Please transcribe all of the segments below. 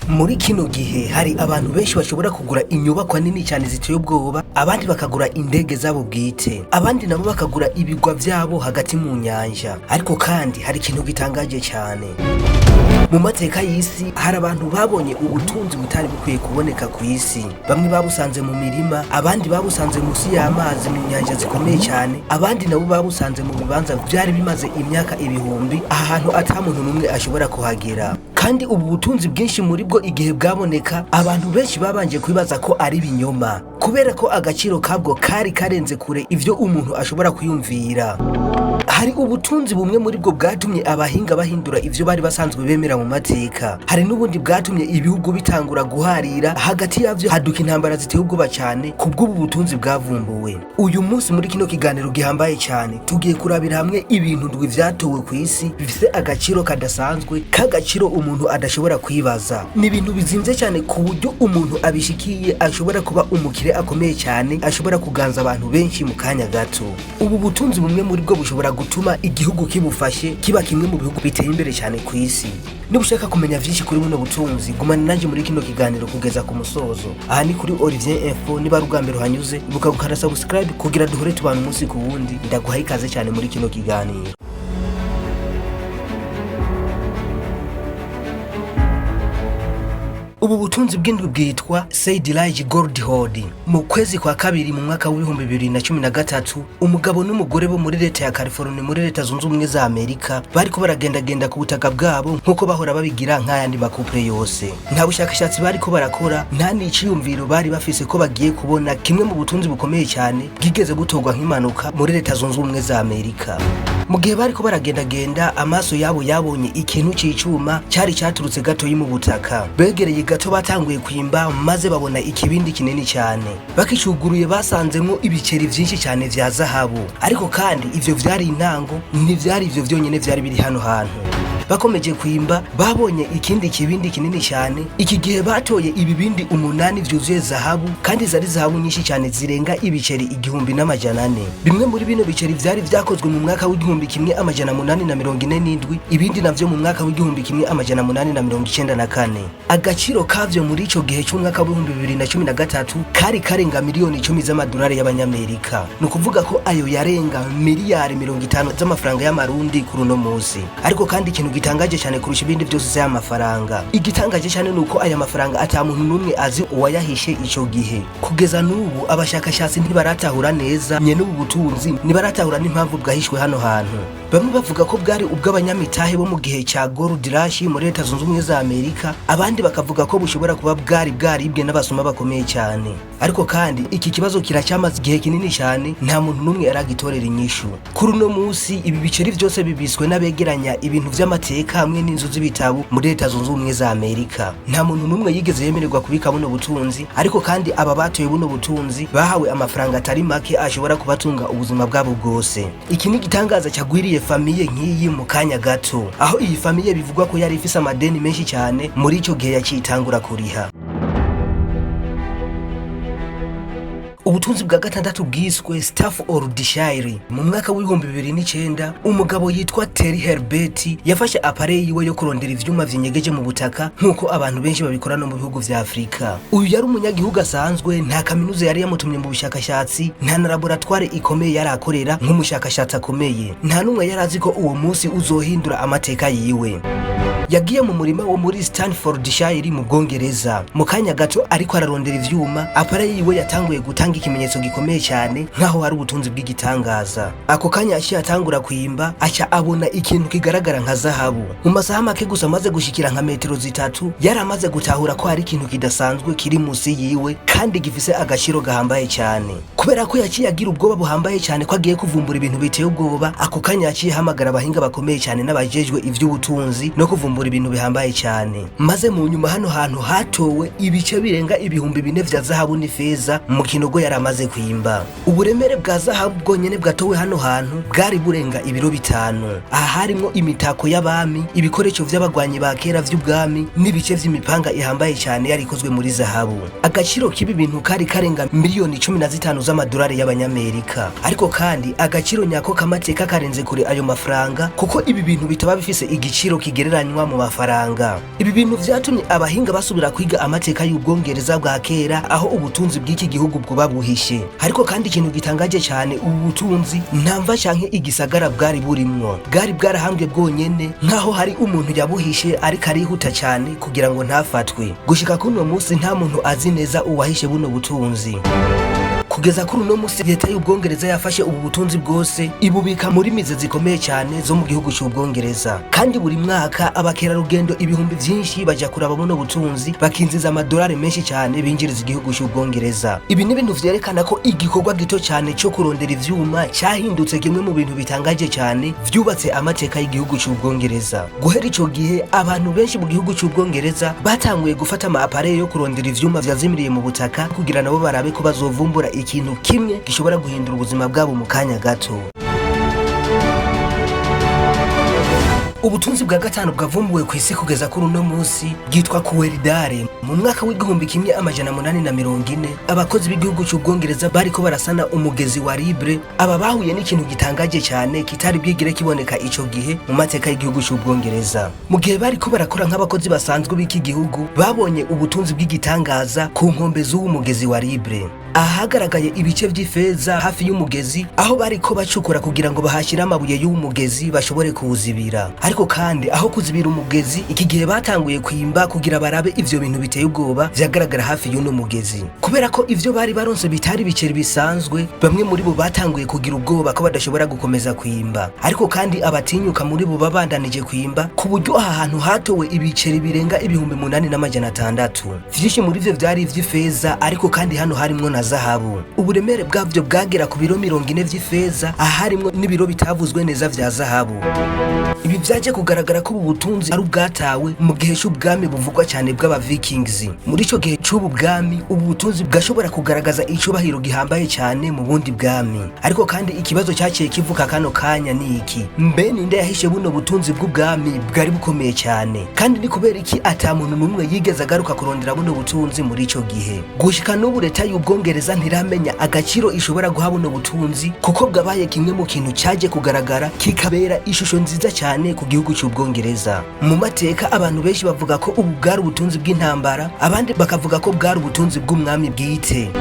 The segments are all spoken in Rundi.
Muri kino gihe hari abantu benshi bashobora kugura inyubakwa nini cyane ziteye ubwoba, abandi bakagura indege zabo bwite, abandi nabo bakagura ibigwa vyabo hagati mu nyanja. Ariko kandi hari ikintu gitangaje cyane mu mateka y'isi: hari abantu babonye ubutunzi butari bukwiye kuboneka ku isi. Bamwe babusanze mu mirima, abandi babusanze munsi y'amazi mu nyanja zikomeye cyane, abandi nabo babusanze mu bibanza vyari bimaze imyaka ibihumbi, ahantu ata muntu n'umwe ashobora kuhagera. Kandi ubu butunzi bwinshi muri bwo, igihe bwaboneka, abantu benshi babanje kwibaza ko ari ibinyoma, kubera ko agaciro kabwo kari karenze kure ivyo umuntu ashobora kwiyumvira. Hari ubutunzi bumwe muri bwo bwatumye abahinga bahindura ivyo bari basanzwe bemera mu mateka. Hari n'ubundi bwatumye ibihugu bitangura guharira hagati yavyo, haduka intambara ziteye ubwoba cyane kubw'ubu butunzi bwavumbuwe. Uyu munsi muri kino kiganiro gihambaye cyane, tugiye kurabira hamwe ibintu ndwi vyatowe ku isi bifise agaciro kadasanzwe, k'agaciro umuntu adashobora kwibaza. Ni ibintu bizimvye cyane ku buryo umuntu abishikiye ashobora kuba umukire akomeye cyane, ashobora kuganza abantu benshi mu kanya gato. Ubu butunzi bumwe muri bwo bushobora gutuma igihugu kibufashe kiba kimwe mu bihugu biteye imbere cyane ku isi. Niba ushaka kumenya vyinshi kuri buno butunzi, gumana nanje muri kino kiganiro kugeza ku musozo. Aha ni kuri Olivier Info. Niba ari ubwa mbere uhanyuze, ibuka gukanda subscribe kugira duhore tubana umunsi ku wundi. Ndaguha ikaze cyane muri kino kiganiro. Ubu butunzi bw'indwi bwitwa Seydlage Gold Hoard. Mu kwezi kwa kabiri mu mwaka w'2013, umugabo n'umugore bo muri leta ya California muri Leta Zunze Ubumwe za Amerika bariko baragendagenda ku butaka bwabo nk'uko bahora babigira nk'ayandi ma couple yose. Nta bushakashatsi bariko barakora, nta n'iciyumviro bari bafise ko bagiye kubona kimwe mu butunzi bukomeye cyane bwigeze butorwa nk'impanuka muri Leta Zunze Ubumwe za Amerika. Mu gihe bariko baragendagenda, amaso yabo yabonye ikintu c'icuma cari caturutse gatoyi mu butaka. Begereye gato, batanguye kwimba maze babona ikibindi kinini cyane. Bakicuguruye, basanzemwo ibiceri vyinshi cyane vya zahabu. Ariko kandi ivyo vyari intango, ntivyari ivyo vyonyene vyari biri hano hantu. Bakomeje kwimba, babonye ikindi kibindi kinini cyane. Iki gihe batoye ibibindi umunani vyuzuye zahabu, kandi zari zahabu nyinshi cyane zirenga ibiceri 1400. Bimwe muri bino biceri vyari vyakozwe mu mwaka w'1847, ibindi navyo mu mwaka w'1894. Agaciro kavyo muri ico gihe c'umwaka w'2013 kari karenga miliyoni 10 z'amadolari y'abanyamerika. Ni ukuvuga ko ayo yarenga miliyari 50 z'amafaranga y'amarundi kuri uno musi. Ariko kandi ikintu gitangaje cyane kurusha ibindi byose si aya mafaranga. Igitangaje cyane ni uko aya mafaranga ata muntu n'umwe azi uwayahishe ico gihe. Kugeza n'ubu abashakashatsi ntibaratahura neza nyene ubu butunzi, ntibaratahura n'impamvu bwahishwe hano hantu. Bamwe bavuga ko bwari ubw'abanyamitahe bo mu gihe ca Gold Rush muri Leta Zunze Ubumwe za Amerika, abandi bakavuga ko bushobora kuba bwari bwaribwe n'abasuma bakomeye cyane. Ariko kandi iki kibazo kiracyamaze igihe kinini cyane, nta muntu n'umwe aragitorera inyishu. Kuri uno musi ibi biceri vyose bibiswe n'abegeranya ibintu vy'amateka hamwe n'inzu z'ibitabo muri Leta Zunze Ubumwe za Amerika. Nta muntu n'umwe yigeze yemererwa kubika buno butunzi. Ariko kandi aba batoye buno butunzi bahawe amafaranga atari make ashobora kubatunga ubuzima bwabo bwose. Iki ni igitangaza cyagwiriye famille nk'iyi mu kanya gato, aho iyi famille bivugwa ko yari ifise amadeni menshi cyane muri ico gihe yacitangura kuriha. Ubutunzi bwa gatandatu bwiswe Staffordshire. Mu mwaka w'2009, umugabo yitwa Terry Herbert yafashe appareil yiwe yo kurondera ivyuma vyinyegeje mu butaka, nk'uko abantu benshi babikora no mu bihugu vya Afurika. Uyu yari umunyagihugu asanzwe, nta kaminuza yari yamutumye mu bushakashatsi, nta na laboratoire ikomeye yari akorera nk'umushakashatsi akomeye. Nta n'umwe yari azi ko uwo munsi uzohindura amateka yiwe. Yagiye mu murima wo muri Staffordshire mu Bwongereza. Mu kanya gato ariko ararondera ivyuma, appareil yiwe yatanguye gutanga ikimenyetso gikomeye cyane nk'aho hari ubutunzi bw'igitangaza. Ako kanya yaciye atangura kwimba, aca abona ikintu kigaragara nka zahabu. Mu masaha make gusa amaze gushikira nka metero 3, yari amaze gutahura ko hari ikintu kidasanzwe kiri musi yiwe kandi gifise agaciro gahambaye cyane. Kubera ko yaciye agira ubwoba buhambaye cyane ko agiye kuvumbura ibintu biteye ubwoba, ako kanya yaciye ahamagara abahinga bakomeye cyane n'abajejwe ivy'ubutunzi no kuvumbura ibintu bihambaye cyane. Maze mu nyuma hano hantu hatowe ibice birenga 4000 vya zahabu n'ifeza mu kinogo yari. baramaze kwimba. Uburemere bwa zahabu bwonyene bwatowe hano hantu bwari burenga ibiro 5. Aha harimwo imitako y'abami, ibikoresho vy'abagwanyi ba kera vy'ubwami n'ibice vy'imipanga ihambaye cyane yari ikozwe muri zahabu. Agaciro k'ibi bintu kari karenga miliyoni 15 z'amadolari y'abanyamerika. Ariko kandi agaciro nyako k'amateka karenze kure ayo mafaranga, kuko ibi bintu bitaba bifise igiciro kigereranywa mu mafaranga. Ibi bintu vyatumye abahinga basubira kwiga amateka y'Ubwongereza bwa kera, aho ubutunzi bw'iki gihugu bwoba buhishe. Ariko kandi ikintu gitangaje cyane, ubu butunzi nta mva canke igisagara bwari burimwo, bwari bwarahambwe bwonyene, nk'aho hari umuntu yabuhishe ariko arihuta cyane kugira ngo ntafatwe. Gushika kuno munsi nta muntu azi neza uwahishe buno butunzi. Kugeza kuri uno munsi, leta y'Ubwongereza yafashe ubu butunzi bwose ibubika muri musée zikomeye cyane zo mu gihugu cy'Ubwongereza. Kandi buri mwaka abakerarugendo ibihumbi vyinshi baja kuraba buno butunzi, bakinjiza amadolari menshi cyane binjiriza igihugu cy'Ubwongereza. Ibi ni ibintu vyerekana ko igikorwa gito cyane cyo kurondera ivyuma cyahindutse kimwe mu bintu bitangaje cyane vyubatse amateka y'igihugu cy'Ubwongereza. Guhera ico gihe, abantu benshi mu gihugu cy'Ubwongereza batanguye gufata ama appareil yo kurondera ivyuma vyazimiriye mu butaka, kugira nabo barabe ko bazovumbura ikintu kimwe gishobora guhindura ubuzima bwabo mu kanya gato. Ubutunzi bwa gatanu bwavumbuwe ku isi kugeza kuri uno munsi bwitwa Cuerdale. Mu mwaka w'1840, abakozi b'igihugu cy'Ubwongereza bariko barasana umugezi wa Libre. Aba bahuye n'ikintu gitangaje cyane kitari bwigire kiboneka ico gihe mu mateka y'igihugu cy'Ubwongereza. Mu gihe bariko barakora nk'abakozi basanzwe b'iki gihugu, babonye ubutunzi bw'igitangaza ku nkombe z'uwo mugezi wa Libre. Ahagaragaye ibice vy'ifeza hafi y'umugezi, aho bariko bacukura kugira ngo bahashyire amabuye y'uwo mugezi bashobore kuwuzibira. Ariko kandi aho kuzibira umugezi, iki gihe batanguye kwimba kugira barabe ivyo bintu biteye ubwoba vyagaragara hafi y'uno mugezi. Kubera ko ivyo bari baronse bitari biceri bisanzwe, bamwe muri bo batanguye kugira ubwoba ko badashobora gukomeza kwimba. Ariko kandi abatinyuka muri bo babandanije kwimba, ku buryo aha hantu hatowe ibiceri birenga 8600. Vyinshi muri vyo vyari ivy'ifeza, ariko kandi hano harimwo na zahabu. Uburemere bwavyo bwagera ku biro 40 vy'ifeza, aharimwo n'ibiro bitavuzwe neza vya zahabu. Ibi vyaje kugaragara ko ubu butunzi ari ubwatawe mu gihe c'ubwami buvugwa cyane bw'aba Vikings. Muri ico gihe c'ubu bwami, ubu butunzi bwashobora kugaragaza icubahiro gihambaye cyane mu bundi bwami. Ariko kandi ikibazo cyaciye kivuka kano kanya ni iki: mbe ninde yahishe buno butunzi bw'ubwami bwari bukomeye cyane, kandi ni kubera iki ata muntu n'umwe yigeze agaruka kurondera buno butunzi muri ico gihe? Gushika n'ubu leta y'Ubwongereza ntiramenya agaciro ishobora guha buno butunzi, kuko bwabaye kimwe mu kintu cyaje kugaragara kikabera ishusho nziza cyane ku gihugu cy'Ubwongereza. Mu mateka, abantu benshi bavuga ko ubu bwari ubutunzi bw'intambara, abandi bakavuga ko bwari ubutunzi bw'umwami bwite.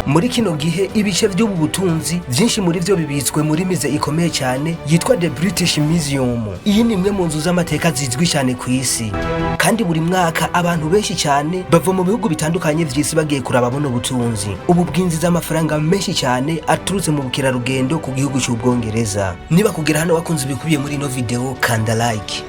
Muri kino gihe, ibice by'ubu butunzi byinshi muri byo bibitswe muri musée ikomeye cyane yitwa The British Museum. Iyi ni imwe mu nzu z'amateka zizwi cyane ku isi, kandi buri mwaka abantu benshi cyane bava mu bihugu bitandukanye vy'isi bagiye kuraba buno butunzi. Ubu bwinjiza amafaranga menshi cyane aturutse mu bukerarugendo ku gihugu cy'Ubwongereza. Niba kugera hano wakunze ibikubiye muri ino video, kanda like.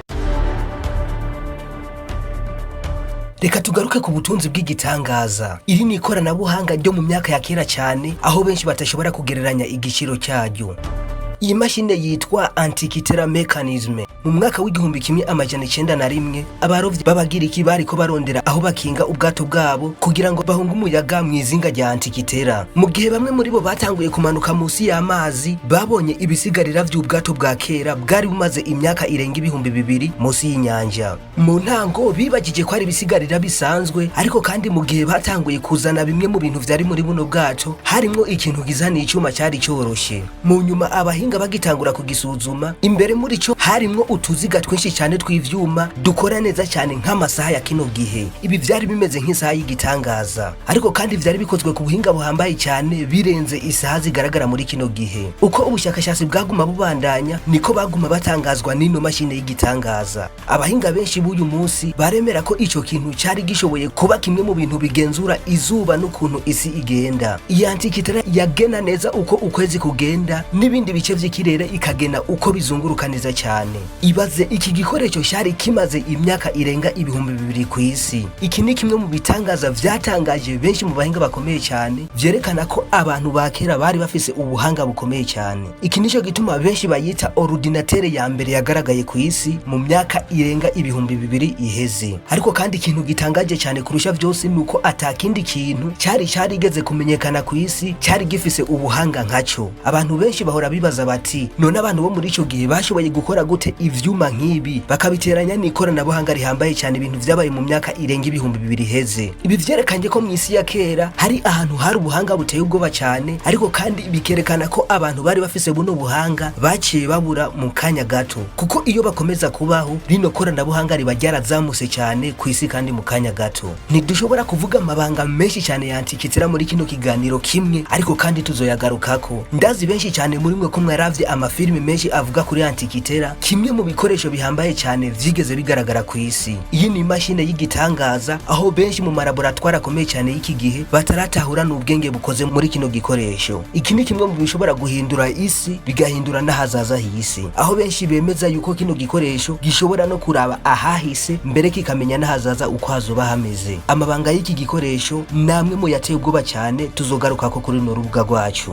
Reka tugaruke ku butunzi bw'igitangaza. Iri ni ikoranabuhanga ryo mu myaka ya kera cyane, aho benshi badashobora kugereranya igiciro cyaryo. Iyi mashine yitwa Antikythera Mechanism. Mu mwaka w'1901, abarovyi b'Abagiriki bariko barondera aho bakinga ubwato bwabo kugira ngo bahunge umuyaga mu izinga rya Antikythera. Mu gihe bamwe muri bo batanguye kumanuka munsi y'amazi, babonye ibisigarira vy'ubwato bwa kera bwari bumaze imyaka irenga 2000 munsi y'inyanja. Mu ntango bibagije ko ari ibisigarira bisanzwe, ariko kandi mu gihe batanguye kuzana bimwe mu bintu vyari muri buno bwato, harimwo ikintu gisa n'icuma cyari coroshe. Mu nyuma abahinga bagitangura kugisuzuma, imbere muri cyo harimwo utuziga twinshi cyane tw'ivyuma dukora neza cyane nk'amasaha ya kino gihe. Ibi vyari bimeze nk'isaha y'igitangaza, ariko kandi vyari bikozwe ku buhinga buhambaye cyane, birenze isaha zigaragara muri kino gihe. Uko ubushakashatsi bwaguma bubandanya, niko baguma batangazwa n'ino mashine y'igitangaza. Abahinga benshi b'uyu munsi baremera ko ico kintu cyari gishoboye kuba kimwe mu bintu bigenzura izuba n'ukuntu isi igenda. Iyi Antikythera yagena neza uko ukwezi kugenda n'ibindi bice vy'ikirere, ikagena uko bizunguruka neza cyane. Ibaze, iki gikoresho cyari kimaze imyaka irenga 2000 ku isi. Iki ni kimwe mu bitangaza vyatangaje benshi mu bahinga bakomeye cyane, vyerekana ko abantu ba kera bari bafise ubuhanga bukomeye cyane. Iki nico gituma benshi bayita ordinateur ya mbere yagaragaye ku isi mu myaka irenga 2000 iheze. Ariko kandi ikintu gitangaje cyane kurusha vyose ni uko atakindi kintu cyari cyarigeze kumenyekana ku isi cyari gifise ubuhanga nkaco. Abantu benshi bahora bibaza bati: "None abantu bo muri ico gihe bashoboye gukora gute ivyuma nk'ibi, bakabiteranya n'ikoranabuhanga rihambaye cyane, ibintu vyabaye mu myaka irenga 2000 iheze?" Ibi vyerekanye ko mu isi ya kera hari ahantu hari ubuhanga buteye ubwoba cyane, ariko kandi bikerekana ko abantu bari bafise buno buhanga baciye babura mu kanya gato, kuko iyo bakomeza kubaho rino koranabuhanga riba ryarazamutse cyane ku isi kandi mu kanya gato. Ntidushobora kuvuga amabanga menshi cyane ya Antikythera muri kino kiganiro kimwe, ariko kandi tuzoyagarukako. Ndazi benshi cyane muri mwe ko mwaravye amafilimi menshi avuga kuri Antikythera, kimwe mu bikoresho bihambaye cyane vyigeze bigaragara ku isi. Iyi ni imashini y'igitangaza, aho benshi mu malaboratwari akomeye cyane y'iki gihe bataratahura n'ubwenge bukoze muri kino gikoresho. Iki ni kimwe mu bishobora guhindura isi, bigahindura n'ahazaza h'isi, aho benshi bemeza yuko kino gikoresho gishobora no kuraba ahahise mbere kikamenya n'ahazaza uko hazoba hameze. Amabanga y'iki gikoresho namwe mu yateye ubwoba cyane, tuzogarukako kuri runo rubuga rwacu.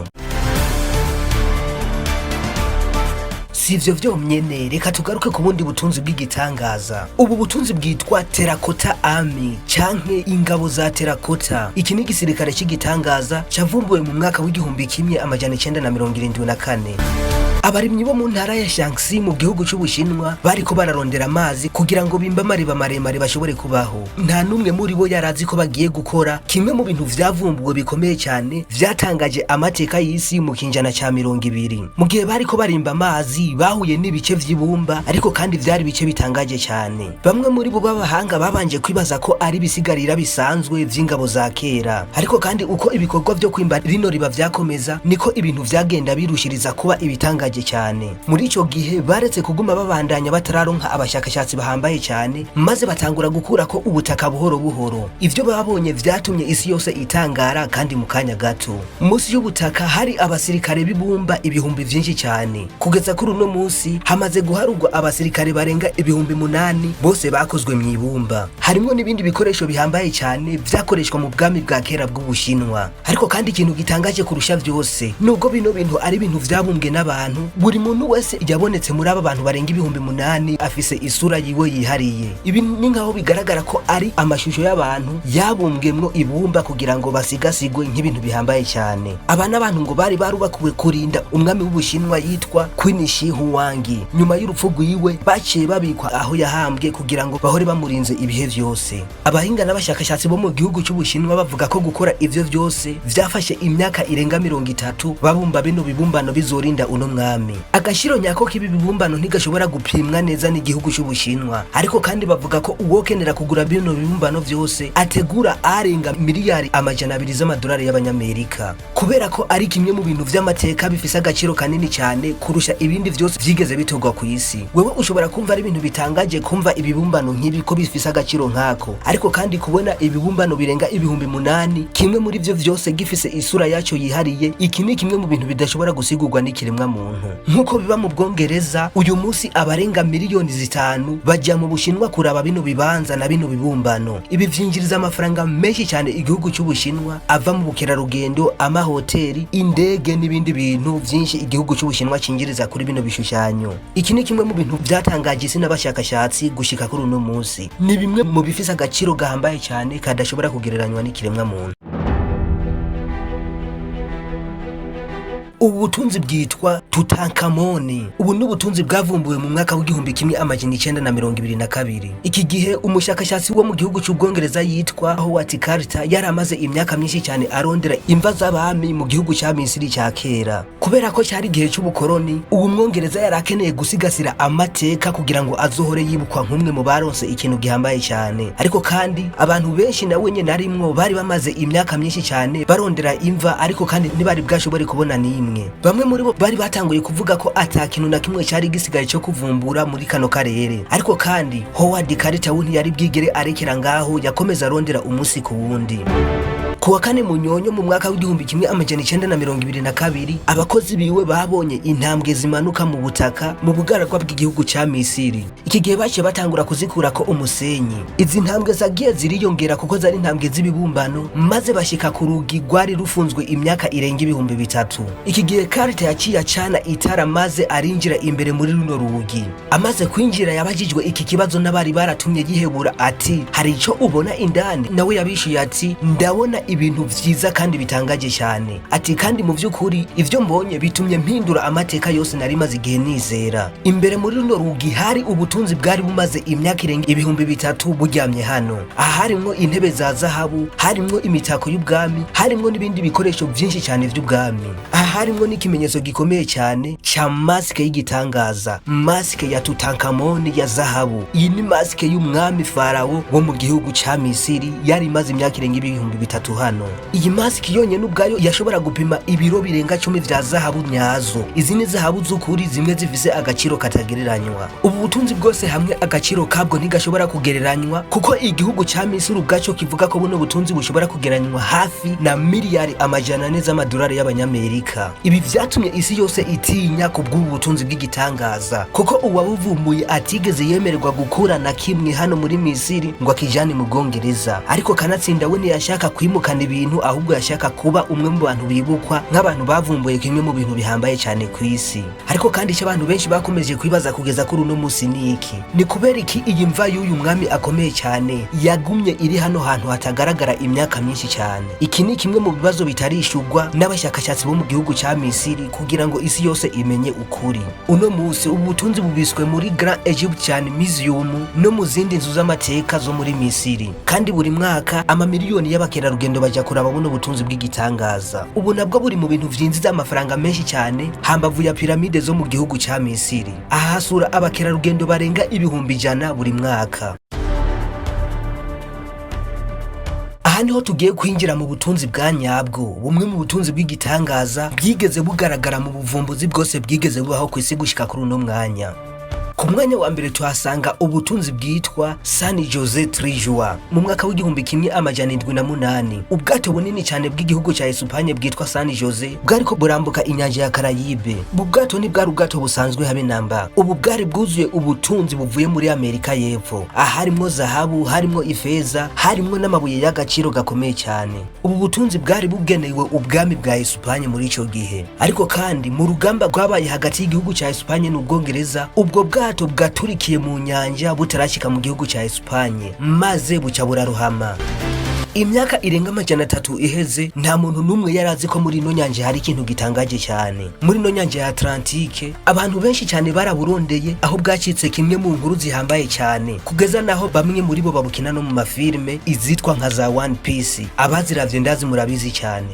Si ivyo vyonyene, reka tugaruke ku bundi butunzi bw'igitangaza. Ubu butunzi bwitwa Terracotta Army canke ingabo za terracotta. Iki ni igisirikare cy'igitangaza cavumbuwe mu mwaka w'1974. Abarimyi bo mu ntara ya Shaanxi mu gihugu c'Ubushinwa bariko bararondera amazi kugira ngo bimbe amariba maremare bashobore kubaho. Nta n'umwe muri bo yarazi ko bagiye gukora kimwe mu bintu vyavumbuwe bikomeye cyane vyatangaje amateka y'isi mu kinjana ca 20. Mu gihe bariko barimba amazi, bahuye n'ibice vy'ibumba, ariko kandi vyari ibice bitangaje cyane. Bamwe muri bo b'abahanga babanje kwibaza ko ari ibisigarira bisanzwe vy'ingabo za kera, ariko kandi uko ibikorwa vyo kwimba rino riba vyakomeza, niko ibintu vyagenda birushiriza kuba ibitangaje cyane. Muri ico gihe baretse kuguma babandanya batararonka abashakashatsi bahambaye cyane, maze batangura gukurako ubutaka buhoro buhoro. Ivyo babonye vyatumye isi yose itangara kandi mu kanya gato. Munsi y'ubutaka hari abasirikare b'ibumba ibihumbi vyinshi cyane. Kugeza kuri uno munsi hamaze guharurwa abasirikare barenga 8000 bose bakozwe mu ibumba. Harimwo n'ibindi bikoresho bihambaye cyane vyakoreshwa mu bwami bwa kera bw'Ubushinwa. Ariko kandi ikintu gitangaje kurusha vyose, nubwo bino bintu ari ibintu vyabumbwe n'abantu, buri muntu wese yabonetse muri aba bantu barenga 8000 afise isura yiwe yihariye. Ibi ni nkaho bigaragara ko ari amashusho y'abantu yabumbwemwo ibumba kugira ngo basigasigwe nk'ibintu bihambaye cyane. Aba n'abantu ngo bari barubakuwe kurinda umwami w'Ubushinwa yitwa Qin Shi Huang. Nyuma y'urupfu rwiwe baciye babikwa aho yahambwe kugira ngo bahore bamurinze ibihe vyose. Abahinga n'abashakashatsi bo mu gihugu c'Ubushinwa bavuga ko gukora ivyo vyose vyafashe imyaka irenga 30 babumba bino bibumbano bizorinda uno mwami. Agashiro nyako k'ibi bibumbano ntigashobora gupimwa neza n'igihugu c'Ubushinwa, ariko kandi bavuga ko uwokenera kugura bino bibumbano vyose ategura arenga miliyari 200 z'amadolari y'abanyamerika, kubera ko ari kimwe mu bintu vy'amateka bifise agaciro kanini cyane kurusha ibindi vyose vyigeze bitorwa ku isi. Wewe ushobora kumva ari ibintu bitangaje kumva ibibumbano nk'ibi ko bifise agaciro nk'ako, ariko kandi kubona ibibumbano birenga 8000, kimwe muri vyo vyose gifise isura yaco yihariye, iki ni kimwe mu bintu bidashobora gusigurwa n'ikiremwa muntu. Nk'uko biba mu Bwongereza, uyu munsi abarenga miliyoni 5 bajya mu Bushinwa kuraba bino bibanza na bino bibumbano. Ibi vyinjiriza amafaranga menshi cyane igihugu cy'Ubushinwa, ava mu bukerarugendo, amahoteli, indege n'ibindi bintu vyinshi igihugu cy'Ubushinwa cinjiriza kuri bino bishushanyo. Iki ni kimwe mu bintu vyatangaje isi n'abashakashatsi gushika kuri uno munsi. Ni bimwe mu bifise agaciro gahambaye cyane kadashobora kugereranywa n'ikiremwa muntu. Ubu butunzi bwitwa Tutankamoni. Ubu ni ubutunzi bwavumbuwe mu mwaka w'1922. Iki gihe umushakashatsi wo mu gihugu cy'Ubwongereza yitwa Howard Carter yari amaze imyaka myinshi cyane arondera imva z'abami mu gihugu cya Misiri cya kera. Kubera ko cyari igihe cy'ubukoroni, ubu Mwongereza yari akeneye gusigasira amateka kugira ngo azohore yibukwa nk'umwe mu baronse ikintu gihambaye cyane. Ariko kandi abantu benshi nawe nyene arimwo bari bamaze imyaka myinshi cyane barondera imva, ariko kandi ntibari bwashobore kubona n'imwe. Bamwe muri bo bari batanguye kuvuga ko ata kintu na kimwe cyari gisigaye cyo kuvumbura muri kano karere. Ariko kandi Howard Carter we ntiyari bwigere arekera ngaho, yakomeza arondera umunsi ku wundi. Ku wa 4 Munyonyo mu mwaka w'1922, abakozi biwe babonye intambwe zimanuka mu butaka mu bugaragwa bw'igihugu ca Misiri. Iki gihe baciye batangura kuzikurako umusenyi. Izi ntambwe zagiye ziriyongera kuko zari intambwe z'ibibumbano, maze bashika ku rugi rwari rufunzwe imyaka irenga 3000. Iki gihe Carter yaciye acana itara maze arinjira imbere muri runo rugi. Amaze kwinjira, yabajijwe iki kibazo n'abari baratumye yihebura, ati: "Hari ico ubona indani?" Nawe yabishuye ati: "Ndabona ibintu vyiza kandi bitangaje cyane." Ati: "Kandi mu vy'ukuri ivyo mbonye bitumye mpindura amateka yose nari maze igihe nizera." Imbere muri runo rugi hari ubutunzi bwari bumaze imyaka irenga 3000 buryamye hano. Aha harimwo intebe za zahabu, harimwo imitako y'ubwami, harimwo n'ibindi bikoresho vyinshi cyane vy'ubwami. Aha harimwo n'ikimenyetso gikomeye cyane ca masike y'igitangaza, masike ya Tutankamoni ya zahabu. Iyi ni masike y'umwami Farawo wo mu gihugu ca Misiri, yari imaze imyaka irenga 3000 hano. Iyi masike yonyene ubwayo yashobora gupima ibiro birenga 10 vya zahabu nyazo. Izi ni zahabu z'ukuri, zimwe zifise agaciro katagereranywa. Ubu butunzi bwose hamwe, agaciro kabwo ntigashobora kugereranywa, kuko igihugu ca Misiri ubwaco kivuga ko buno butunzi bushobora kugereranywa hafi na miliyari 400 z'amadolari y'abanyamerika. Ibi vyatumye isi yose itinya ku bw'ubu butunzi bw'igitangaza, kuko uwabuvumbuye atigeze yemererwa gukura na kimwe hano muri Misiri ngo akijane mu Bwongereza. Ariko kanatsinda we ntiyashaka kwimukana ibintu, ahubwo yashaka kuba umwe mu bantu bibukwa nk'abantu bavumbuye kimwe mu bintu bihambaye cyane ku isi. Ariko kandi icyo abantu benshi bakomeje kwibaza kugeza kuri uno musi ni iki: ni kubera iki iyi mva y'uyu mwami akomeye cyane yagumye iri hano hantu hatagaragara imyaka myinshi cyane? Iki ni kimwe mu bibazo bitarishurwa n'abashakashatsi bo mu gihugu ca Misiri kugira ngo isi yose imenye ukuri. Uno musi ubu butunzi bubiswe muri Grand Egyptian Museum no mu zindi nzu z'amateka zo muri Misiri, kandi buri mwaka amamiliyoni y'abakerarugendo baja kuraba buno butunzi bw'igitangaza. Ubu nabwo buri mu bintu vyinjiza amafaranga menshi cyane hambavu ya piramide zo mu gihugu ca Misiri. Aha hasura abakerarugendo barenga 100,000 buri mwaka. Aha niho tugiye kwinjira mu butunzi bwa nyabwo, bumwe mu butunzi bw'igitangaza bwigeze bugaragara mu buvumbuzi bwose bwigeze bubaho ku isi gushika kuri uno mwanya. Ku mwanya wa mbere tuhasanga ubutunzi bwitwa San Jose Treasure. Mu mwaka w'1708, ubwato bunini cyane bw'igihugu cya Espanye bwitwa San Jose bwariko burambuka inyanja ya Karayibe. Ubu bwato ntibwari ubwato busanzwe habe namba. Ubu bwari bwuzuye ubutunzi buvuye muri Amerika y'Epfo. Aha harimwo zahabu, harimwo ifeza, harimwo n'amabuye y'agaciro gakomeye cyane. Ubu butunzi bwari bugenewe ubwami bwa Espanye muri ico gihe. Ariko kandi mu rugamba rwabaye hagati y'igihugu cya Espanye n'Ubwongereza, ubwo bwato bwaturikiye mu nyanja butarashika mu gihugu cya Espanye, maze buca burarohama. Imyaka irenga 300 iheze, nta muntu n'umwe yari azi ko muri ino nyanja hari ikintu gitangaje cyane. Muri ino nyanja ya Atlantike, abantu benshi cyane baraburondeye, aho bwacitse kimwe mu nkuru zihambaye cyane, kugeza naho bamwe muri bo babukina no mu mafilime izitwa nka za One Piece. Abaziravye ndazi murabizi cyane.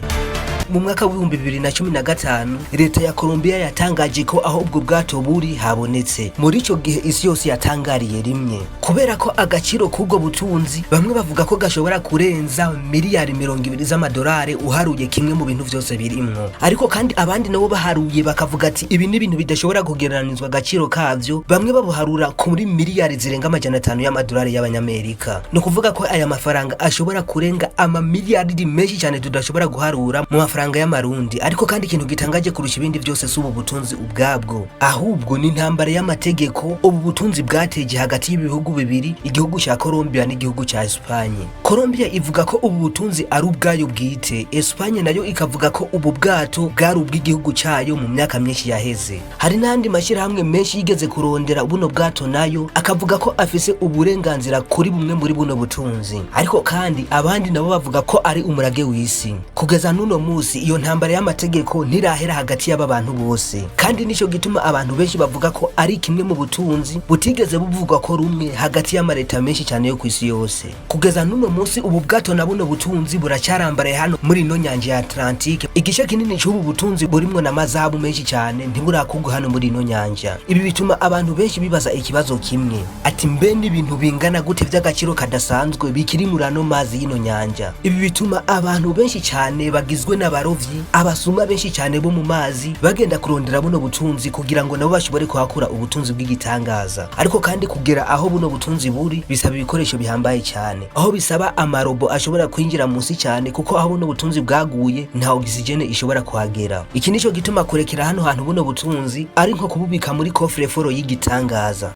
Mu mwaka w'2015, leta ya Colombia yatangaje ko aho ubwo bwato buri habonetse. Muri ico gihe isi yose yatangariye rimwe, kubera ko agaciro k'ubwo butunzi bamwe bavuga ko gashobora kurenza miliyari 20 z'amadolari uharuye kimwe mu bintu vyose birimwo. Ariko kandi abandi nabo baharuye bakavuga ati ibi ni ibintu bidashobora kugereranizwa agaciro kavyo. Bamwe babuharura kuri miliyari zirenga 500 y'amadolari y'abanyamerika. Ni ukuvuga ko aya mafaranga ashobora kurenga amamiliyaridi menshi cyane tudashobora guharura mu mafaranga y'amarundi. Ariko kandi ikintu gitangaje kurusha ibindi byose si ubu butunzi ubwabwo, ahubwo ni intambara y'amategeko ubu butunzi bwateje hagati y'ibihugu bibiri, igihugu cya Colombia n'igihugu cya Espagne. Colombia ivuga ko ubu butunzi ari ubwayo bwite, Espagne nayo ikavuga ko ubu bwato bwari ubw'igihugu cyayo mu myaka myinshi yaheze. Hari n'andi mashyirahamwe menshi yigeze kurondera buno bwato, nayo akavuga ko afise uburenganzira kuri bumwe muri buno butunzi. Ariko kandi abandi nabo bavuga ko ari umurage w'isi. Kugeza n'uno musi iyo ntambara y'amategeko ntirahera hagati y'aba bantu bose, kandi nico gituma abantu benshi bavuga ko ari kimwe mu butunzi butigeze buvugwa ko rumwe hagati y'amareta menshi cyane yo ku isi yose. Kugeza n'uno munsi ubu bwato na buno butunzi buracyarambaraye hano muri ino nyanja ya Atlantique. Igice kinini cy'ubu butunzi burimwo n'amazahabu menshi cyane ntiburakurwa hano muri ino nyanja. Ibi bituma abantu benshi bibaza ikibazo kimwe, ati: mbe n'ibintu bingana gute vy'agaciro kadasanzwe bikiri muri ano mazi y'ino nyanja? Ibi bituma abantu benshi cyane bagizwe na ba abarovyi, abasuma benshi cyane bo mu mazi bagenda kurondera buno butunzi kugira ngo nabo bashobore kuhakura ubutunzi bw'igitangaza. Ariko kandi kugera aho buno butunzi buri bisaba ibikoresho bihambaye cyane, aho bisaba amarobo ashobora kwinjira munsi cyane, kuko aho buno butunzi bwaguye nta oxygène ishobora kuhagera. Iki nico gituma kurekera hano hantu buno butunzi ari nko kububika muri coffre-fort y'igitangaza.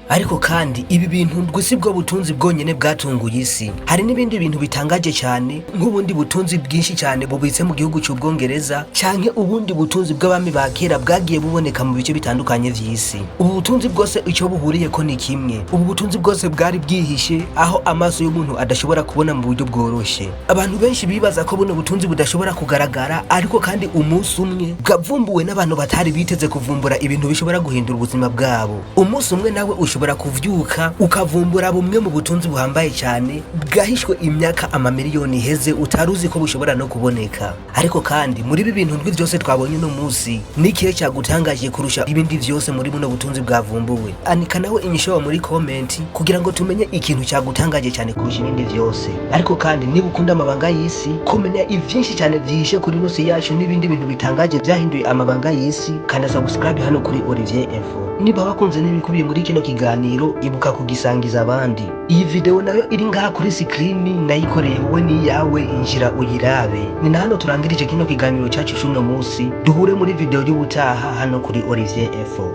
Ariko kandi ibi bintu ndwi si bwo butunzi bwonyene bwatunguye isi. Hari n'ibindi bintu bitangaje cyane, nk'ubundi butunzi bwinshi cyane bubitse mu gihugu cy'Ubwongereza, canke ubundi butunzi bw'abami ba kera bwagiye buboneka mu bice bitandukanye vy'isi. Ubu butunzi bwose icyo buhuriyeko ni kimwe: ubu butunzi bwose bwari bwihishe aho amaso y'umuntu adashobora kubona mu buryo bworoshe. Abantu benshi bibaza ko buno butunzi budashobora kugaragara, ariko kandi umunsi umwe bwavumbuwe n'abantu batari biteze kuvumbura ibintu bishobora guhindura ubuzima bwabo. Umunsi umwe nawe ushobora kuvyuka ukavumbura bumwe mu butunzi buhambaye cyane bwahishwe imyaka amamiliyoni iheze, utari uzi ko bushobora no kuboneka. Ariko kandi muri ibi bintu ndwi vyose twabonye uno munsi, ni ikihe cyagutangaje kurusha ibindi vyose muri buno butunzi bwavumbuwe? Andika nawe inyishu muri comment kugira ngo tumenye ikintu cyagutangaje cyane kurusha ibindi vyose. Ariko kandi niba ukunda amabanga y'isi, kumenya ivyinshi cyane vyihishe kuri ino si yacu n'ibindi bintu bitangaje vyahinduye amabanga y'isi, kanda subscribe hano kuri Olivier Info. Niba wakunze n'ibikubiye muri kino kiganiro, ibuka kugisangiza abandi. Iyi video nayo iri ngaha kuri screen nayikoreye wowe, n'iyawe, injira uyirabe. Ni na hano turangirije kino kiganiro cyacu c'uno munsi. Duhure muri video y'ubutaha hano kuri Olivier Info.